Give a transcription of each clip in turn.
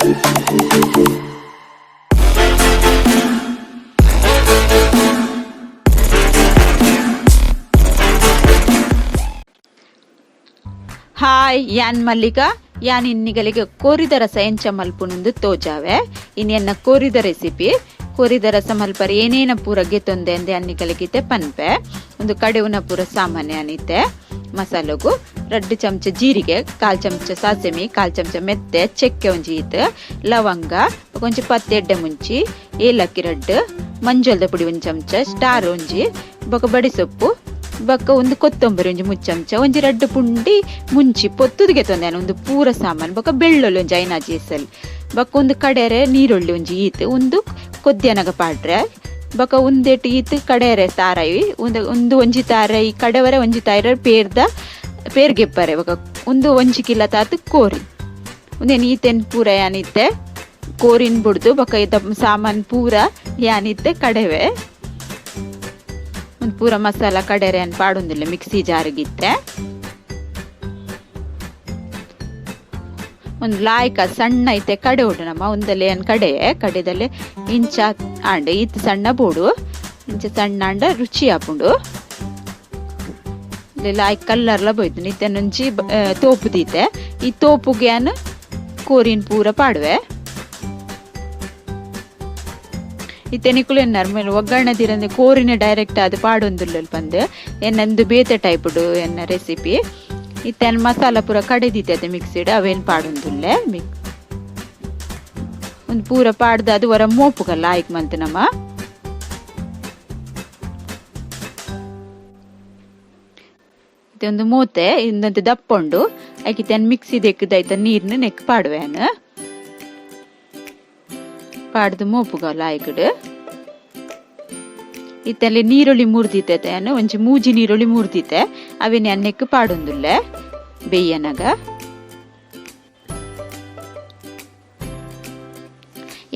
Hi, ಯಾನ್ ಮಲ್ಲಿಕಾ. ಯಾನ್ ಇನ್ನಿಗಲಿಗೆ ಕೋರಿದ ರಸ ಎಂಚ ಮಲ್ಪುನುಂದು ತೋಜಾವೆ. ಇನಿ ಎನ್ನ ಕೋರಿದ ರೆಸಿಪಿ. ಕೋರಿದ ರಸ ಮಲ್ಪರೆ ಏನೇನ ಪೂರ ಗೆತೊಂದೆ ಅಂದೆ ಅನ್ನಿಗಲಿಗಿತೆ ಪನ್ಪೆ. ಒಂದು ಕಡೆವುನ ಪೂರ ಸಾಮಾನ್ಯ ಅನಿತೆ. ಮಸಾಲೆಗು 2 ಚಮಚ ಜೀರಿಗೆ, 1/4 ಚಮಚ ಸಾಸೆಮಿ, 1/4 ಚಮಚ ಮೆತ್ತೆ, ಚಕ್ಕೆ ಒಂಜಿ ಈತ್, ಲವಂಗ ಒಂಜಿ 10 ಎಡ್ಡೆ ಮುಂಚಿ, ಏಲಕ್ಕಿ 2, ಮಂಜಲ್ದ ಪುಡಿ 1 ಚಮಚ, ಸ್ಟಾರ್ ಒಂಜಿ, ಬೊಕ ಬಡಿಸೊಪ್ಪು, ಬೊಕ್ಕ ಒಂದು ಕೊತ್ತಂಬರಿ ಒಂಜಿ 3 ಚಮಚ, ಒಂಜಿ 2 ಪುಂಡಿ ಮುಂಚಿ ಪೊತ್ತುದಿಗೆ ತೊಂದೆ ಒಂದು ಪೂರ ಸಾಮಾನು, ಬೊಕ ಬೆಳ್ಳುಳ್ಳಿ ಒಂಜಿ ಐನಾಜಿ ಎಸಲ್, ಬೊಕ್ಕ ಒಂದು ಕಡೆರೆ ನೀರುಳ್ಳಿ ಒಂಜಿ ಈತ್, ಒಂದು ಕೊದ್ಯನಗ ಪಾಡ್ರೆ, ಬೊಕ ಒಂದೆಟ್ ಈತ್ ಕಡೆರೆ ತಾರಾಯಿ, ಒಂದು ಒಂದು ಒಂಜಿ ತಾರಾಯಿ ಕಡೆವರೆ ಒಂಜಿ ತಾರ ಪೇರ್ದ ಪೇರ್ಗೆಪ್ಪರೆ, ಬೊಕ ಒಂದು ಒಂಜಿ ಕಿಲ ತಾತು ಕೋರಿ. ಒಂದೇನು ಈತೆನ್ ಪೂರ ಯಾನಿತ್ತೆ ಕೋರಿನ್ ಬುಡ್ದು ಬೊಕ ಇದ ಸಾಮಾನು ಪೂರ ಯಾನಿತ್ತೆ ಕಡೆವೆ. ಒಂದು ಪೂರ ಮಸಾಲ ಕಡೆರೆ ಅನ್ ಪಾಡೊಂದಿಲ್ಲ ಮಿಕ್ಸಿ ಜಾರ್ಗಿತ್ತೆ. ಒಂದು ಲಾಯ್ಕ ಸಣ್ಣ ಐತೆ ಕಡೆ ಉಂಡು ನಮ್ಮ ಒಂದಲ್ಲಿ ಅನ್ ಕಡೆ ಕಡೆದಲ್ಲಿ ಇಂಚ ಆಂಡ ಈತ್ ಸಣ್ಣ ಬೋಡು ಇಂಚ ಸಣ್ಣ ಆಂಡ ರುಚಿ ಆಪುಂಡು. ಲಾಯ್ಕ್ ಕಲ್ಲರ್ಲ ಬೋಯ್ತು ನಿತ್ಯನೊಂಜಿ ತೋಪು ದೀತೆ. ಈ ತೋಪುಗೆ ಅನ್ ಕೋರಿನ್ ಪೂರ ಪಾಡುವೆ. ಇತ್ತೆ ನಿಕುಲು ಎನ್ನಾರ್ ಮೇಲೆ ಒಗ್ಗರಣೆ ದಿರಂದೆ ಕೋರಿನ ಡೈರೆಕ್ಟ್ ಅದು ಪಾಡೊಂದುಲ್ಲ ಪಂದ್ ಎನ್ನಂದು ಬೇತೆ ಟೈಪುಡು ಎನ್ನ ರೆಸಿಪಿ. ಇತ್ತೆ ಮಸಾಲ ಪೂರ ಕಡೆದಿತ್ತೆ ಅದೇ ಮಿಕ್ಸಿಡ್ ಅವೇನು ಪಾಡೊಂದುಲ್ಲೆ ಮಿಕ್ ಒಂದು ಪೂರ ಪಾಡ್ದು ಅದು ಹೊರ ಮೋಪುಗಲ್ಲ ಆಯ್ಕ್ ಮಂತ್ ನಮ್ಮ. ಒಂದು ಮೂತೆ ಇಂದಂತೆ ದಪ್ಪ ಉಂಡು ಐಕಿತ್ತೆ ಮಿಕ್ಸಿ ದೆಕ್ಕದೈತ ನೀರ್ನ ನೆಕ್ ಪಾಡುವೆ ಪಾಡ್ದು ಮೋಪುಗಲ್ಲ ಆಯ್ಕಡು. ಇತ್ತಲ್ಲಿ ನೀರುಳ್ಳಿ ಮುರ್ದಿತ್ತೆ ಒಂಜಿ ಮೂಜಿ ನೀರುಳ್ಳಿ ಮುರ್ದಿತ್ತೆ ಅವೇನೆ ಅನ್ನೆಕ್ ಪಾಡೊಂದುಲ್ಲೆ ಬೇಯನಗ.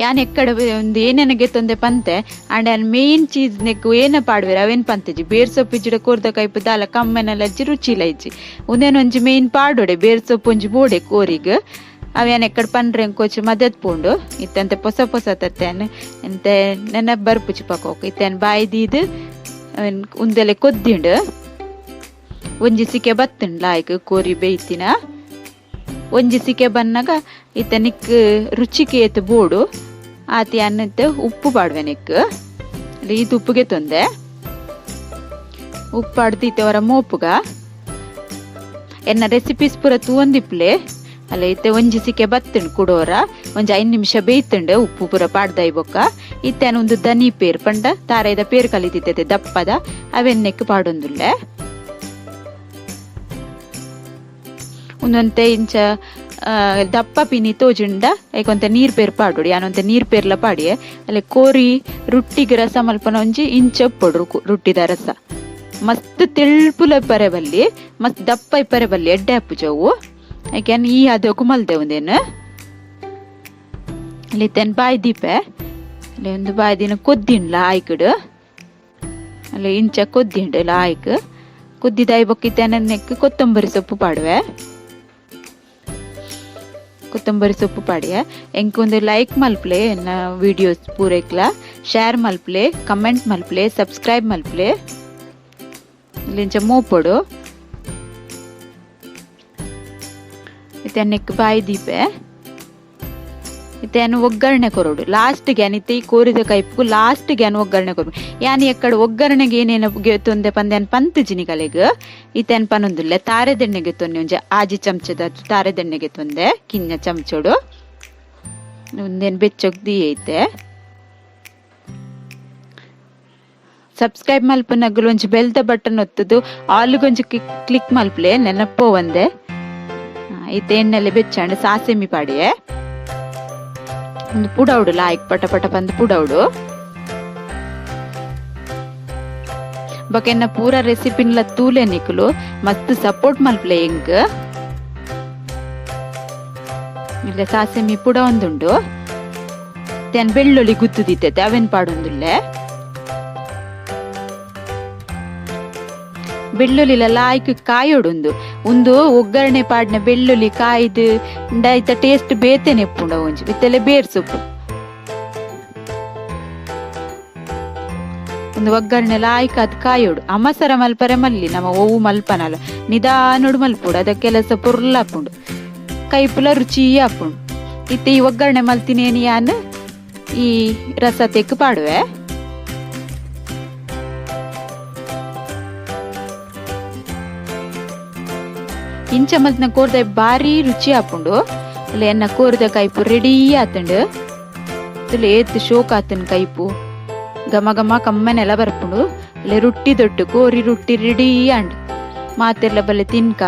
ಯಾನ್ ಎಕ್ಕಡ ಒಂದು ಏನೇನಗೆ ತೊಂದೆ ಪಂತೆ ಅಂಡ್ ಅನ್ ಮೇನ್ ಚೀಸ್ ನೆಕ್ಕು ಏನ ಪಾಡುವೆರ್ ಅವೇನ್ ಪಂತೆಜಿ ಬೇರ್ ಸೊಪ್ಪು ಇಜ್ಜಿಡ ಕೋರ್ದ ಕೈಪು ದಾಲ ಕಮ್ಮೆನೆಲ್ಲ ಇಜ್ಜಿ ರುಚಿಲ ಇಜ್ಜಿ. ಉಂದೇನ್ ಒಂಜಿ ಮೇನ್ ಪಾಡೋಡೆ ಬೇರ್ ಸೊಪ್ಪು ಒಂಜಿ ಬೋಡೆ ಕೋರಿಗ್ ಅವೇನ್ ಎಕ್ಕಡ ಪನ್ರೆ ಕೋಚು ಮದತ್ ಪೋಂಡು ಇತ್ತಂತೆ ಪೊಸ ಪೊಸ ತತ್ತೇನ್ ಎಂತೆ ನೆನಪ್ ಬರ್ಪುಜಿ ಪಕೋಕ್ ಇತ್ತೇನ್ ಬಾಯಿ ದೀದ್ ಅವೇನ್ ಉಂದೆಲೆ ಕೊದ್ದಿಂಡು ಒಂಜಿ ಸಿಕೆ ಬತ್ತುಂಡ್ ಲಾಯ್ಕ್ ಕೋರಿ ಬೇಯ್ತಿನ. ಒಂಜಿ ಸಿಕೆ ಬನ್ನಗ ಇತ್ತ ನಿಕ್ ರುಚಿಗೆ ಏತ್ ಬೋಡು ಆತಿ ಅನ್ನತ್ತೆ ಉಪ್ಪು ಪಾಡುವೆ ನಿಕ್. ಈತ್ ಉಪ್ಪುಗೆ ತೊಂದೆ ಉಪ್ಪು ಪಾಡ್ದು ಇತ್ತೆ ಹೊರ ಮೋಪುಗ. ಎನ್ನ ರೆಸಿಪೀಸ್ ಪೂರ ತೂವೊಂದಿಪ್ಲೆ ಅಲ್ಲ ಇತ್ತೆ ಒಂಜಿ ಸಿಕೆ ಬತ್ತುಂಡು ಕುಡೋರ ಒಂಜಿ 5 ನಿಮಿಷ ಬೇಯ್ತುಂಡು ಉಪ್ಪು ಪೂರ ಪಾಡ್ದಾಯಿ ಬೊಕ್ಕ. ಇತ್ತೆ ಒಂದು ದನಿ ಪೇರ್ ಪಂಡ ತಾರಾಯ್ದ ಪೇರ್ ಕಲಿತಿತ್ತೆ ದಪ್ಪದ ಅವೆನ್ನೆಕ್ ಪಾಡೊಂದುಲ್ಲೆ. ಒಂದೊಂತೆ ಇಂಚ ದಪ್ಪ ಪಿನಿ ತೋಜುಂಡ ಐಕೊಂತೆ ನೀರ್ ಪೇರ್ ಪಾಡೋಡು ಯಾನೊಂತೆ ನೀರ್ ಪೇರ್ಲ ಪಾಡಿಯೆ. ಅಲ್ಲೇ ಕೋರಿ ರುಟ್ಟಿಗೆ ರಸ ಮಲ್ಪನ ಒಂಜಿ ಇಂಚ ಪೊಡ್ರು ರುಟ್ಟಿದ ರಸ ಮಸ್ತ್ ತೆಳ್ಪುಲ ಇಪ್ಪರೆ ಬಲ್ಲಿ ಮಸ್ತ್ ದಪ್ಪ ಇಪ್ಪರೆ ಬಲ್ಲಿ ಎಡ್ಡೆ ಅಪ್ಪುಜವು ಐಕೆನ್ ಈ ಅದಕ್ಕೂ ಮಲ್ದೆ ಒಂದೇನು. ಅಲ್ಲಿ ತೆನ್ ಬಾಯಿ ದೀಪೆ ಅಲ್ಲಿ ಒಂದು ಬಾಯಿ ದಿನ ಕೊದ್ದಿಂಡ್ಲ ಆಯ್ಕಡು ಅಲ್ಲಿ ಇಂಚ ಕೊದ್ದಿಂಡು ಲಾಯ್ಕ್ ಕೊದ್ದಿದಾಯಿ ಬೊಕ್ಕಿತ್ತೇನ ನೆಕ್ ಕೊತ್ತಂಬರಿ ಸೊಪ್ಪು ಪಾಡುವೆ. ಕೊತ್ತಂಬರಿ ಸೊಪ್ಪು ಪಾಡಿಯ ಎಂಕ್ ಒಂದು ಲೈಕ್ ಮಲ್ಪ್ಲೆ ಎನ್ನ ವಿಡಿಯೋಸ್ ಪೂರೈಕ್ಲ ಶೇರ್ ಮಲ್ಪ್ಲೆ ಕಮೆಂಟ್ ಮಲ್ಪ್ಲೆ ಸಬ್ಸ್ಕ್ರೈಬ್ ಮಲ್ಪ್ಲೆ. ಇಲ್ಲಿ ಮೋಪೊಡು ಇತ್ತೆ ನೆಕ್ ಬಾಯಿ ದೀಪೆ ಇತ್ತೆ ಒಗ್ಗರಣೆ ಕೊರೊಡು ಲಾಸ್ಟ್ಗೆ ಅನಿತ್ತೆ ಈ ಕೋರಿದ ಕೈಪು ಲಾಸ್ಟ್ಗೆ ಅನ್ ಒಗ್ಗರಣೆ ಕೊರೊಡು. ಯಾನ್ ಎಕ್ಕಡ ಒಗ್ಗರಣೆಗೆ ಏನೇನು ತೊಂದೆ ಪಂದೆ ಅನ್ ಪಂತುಜಿನಿ ಕಲೆಗ್ ಇತ್ತೆ ಅನ್ ಪನೊಂದುಲ್ಲೆ ತಾರೆದೆಣ್ಣೆಗೆ ತೊಂದೆ ಒಂಜಿ ಆಜಿ ಚಮಚದ ತಾರೆದೆಣ್ಣೆಗೆ ತೊಂದೆ ಕಿನ್ನ ಚಮಚೋಡು ಒಂದೇನು ಬೆಚ್ಚಗ್ ಐತೆ. ಸಬ್ಸ್ಕ್ರೈಬ್ ಮಲ್ಪನಗಲು ಒಂಜಿ ಬೆಲ್ದ ಬಟನ್ ಒತ್ತುದು ಆಲುಗೊಂಜಿ ಕ್ಲಿಕ್ ಮಲ್ಪಲೆ ನೆನಪೋ ಒಂದೆ. ಇತ್ತೆ ಎಣ್ಣೆಲೆ ಬೆಚ್ಚಾಂಡ್ ಸಾಸೆಮಿ ಪಾಡಿಯೆ ಒಂದು ಪುಡೌಡು ಲಾಯ್ಕ್ ಪಟ ಪಟ ಬಂದು ಪುಡೌಡು. ಬೊಕ ಎನ್ನ ಪೂರ ರೆಸಿಪಿನ್ಲ ತೂಲೆ ನಿಕುಲು ಮಸ್ತ್ ಸಪೋರ್ಟ್ ಮಲ್ಪ್ಲೆ ಎಂಕ್. ಇಲ್ಲ ಸಾಸೆಮಿ ಪುಡ ಒಂದುಂಡು ತೆನ್ ಬೆಳ್ಳುಳ್ಳಿ ಗುತ್ತುದಿತ್ತೆ ಅವೇನ್ ಪಾಡೊಂದುಲ್ಲೆ. ಬೆಳ್ಳುಳ್ಳಿಲ ಲಾಯ್ಕ್ ಕಾಯೊಡುಂದು ಉಂದು ಒಗ್ಗರಣೆ ಪಾಡ್ನ ಬೆಳ್ಳುಳ್ಳಿ ಕಾಯ್ದು ಐತ ಟೇಸ್ಟ್ ಬೇತೆನೆ ಇಪ್ಪುಂಡು ಒಂಜಿ ಇತ್ತೆಲೆ ಬೇರ್ ಸೊಪ್ಪು ಉಂದು ಒಗ್ಗರಣೆ ಲಾಯ್ಕ್ ಅದ್ ಕಾಯೋಡು. ಅಮಸರ ಮಲ್ಪರೆ ಮಲ್ಲಿ ನಮ ಒವು ಮಲ್ಪನಲ ನಿಧಾನೊಡು ಮಲ್ಪೊಡು ಅದ ಕೆಲಸ ಪೊರ್ಲಾಪುಂಡು ಕೈಪುಲ ರುಚಿ ಆಪುಂಡು. ಇತ್ತೆ ಈ ಒಗ್ಗರಣೆ ಮಲ್ತಿನೇನಿ ಯಾನ್ ಈ ರಸ ತೆಕ್ಕು ಪಾಡುವೆ. ಇಂಚ ಮಲ್ತಿನ ಕೋರ್ದ ಬಾರಿ ರುಚಿ ಆಪುಂಡು. ಅಲ್ಲ ಎನ್ನ ಕೋರ್ದ ಕೈಪು ರೆಡಿ ಆತುಂಡು. ಏತ್ ಶೋಕ್ ಆತುಂಡು ಕೈಪು ಘಮ ಘಮ ಕಮ್ಮನೆಲ್ಲ ಬರ್ಪುಂಡು. ಅಲ್ಲ ರುಟ್ಟಿ ದೊಡ್ಡು ಕೋರಿ ರುಟ್ಟಿ ರೆಡಿ ಆಂಡ್ ಮಾತೆರ್ಲ ಬಲ್ಲೆ ತಿನ್ಕ.